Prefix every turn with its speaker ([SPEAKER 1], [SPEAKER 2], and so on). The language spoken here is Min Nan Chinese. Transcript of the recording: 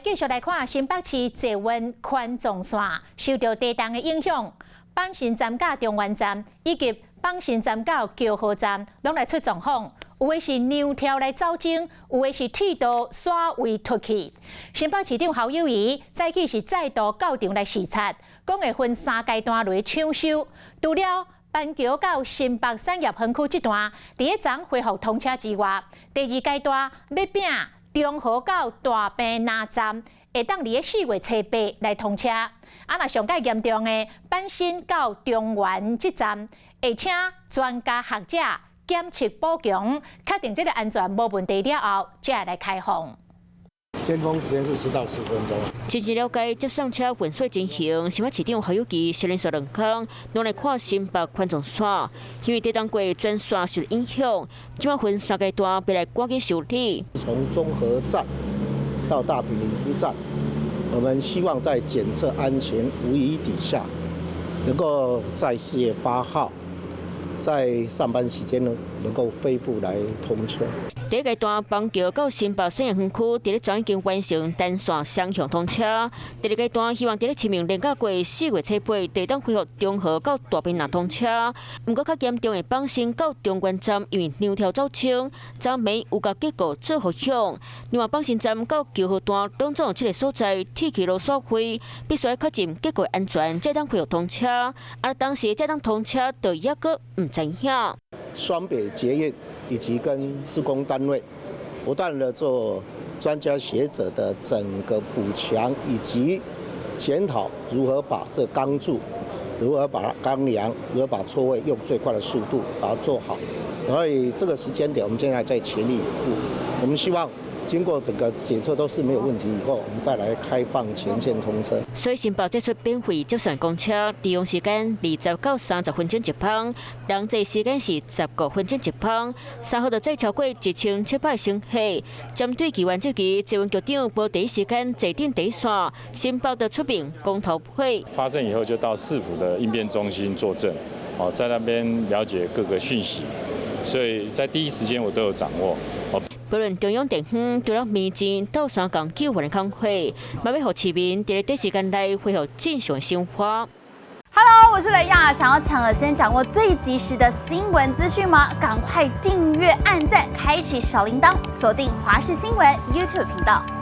[SPEAKER 1] 繼續來看新北市捷運環狀線受著地動的影響，板新站佮中原站以及板新站到橋河站攏來出狀況，有的是梁柱來走鐘，有的是鐵道徙位脫去。新北市長侯友宜早起是再度到場來視察，講會分三階段來搶修。除了板橋到新北產業園區這段，佇咧昨恢復通車之外，第二階段欲併中和到大坪林站，會當佇咧4月初八來通車。啊，若上蓋嚴重的板新到中原這站，會請專家學者檢測補強，確定這个安全無問題了後，才會來開放。
[SPEAKER 2] 尖峰時間是10到15分鐘。
[SPEAKER 3] 親自了解接送車運輸情形，新北市長侯友宜連續2工攏來看新北環狀線，因為地動過全線受影響，這擺分三階段欲來趕緊修理。
[SPEAKER 2] 從中和站到大坪林站，我們希望在檢測安全無疑底下，能夠在4月8號在上班時間呢，能夠恢復來通車。
[SPEAKER 3] 第一階段板橋到新北產業園區，佇咧昨已經完成單線雙向通車。第二階段希望佇咧清明連假過4月初八，會當恢復中和到大坪林通車。毋過較嚴重的板新到中原站，因為梁柱走鐘，昨暝有共結構做復強。另外板新站到橋河段，攏總有七个所在鐵起路徙位，必須愛確認結構安全，才當恢復通車。啊，當時才當通車，就猶閣毋知影。
[SPEAKER 2] 雙北捷運以及跟施工單位不斷的做專家學者的整個補強以及檢討，如何把這鋼柱，如何把鋼梁，如何把錯位用最快的速度把它做好。所以這個時間點，我們現在在全力以赴。我們希望經過整個檢測都是沒有問題以後，我們再來開放全線通車。
[SPEAKER 3] 所以新北祭出免費接送公車，利用時間20到30分鐘一班，人坐時間是15分鐘一班。3號就載超過1700乘客。針對議員質疑，捷運局長無第一時間坐鎮第一線，新北就出面公投會。
[SPEAKER 4] 發生以後就到市府的應變中心坐鎮，哦，在那邊了解各個訊息，所以在第一時間我都有掌握。
[SPEAKER 3] 不論中央地方除了民間鬥相共救援的工作，嘛欲予市民佇咧短時間內恢復正常生活。
[SPEAKER 5] Hello，我是雷亞，想要搶先掌握最及時的新聞資訊嗎？趕快訂閱、按讚、開啟小鈴鐺，鎖定華視新聞 YouTube 頻道。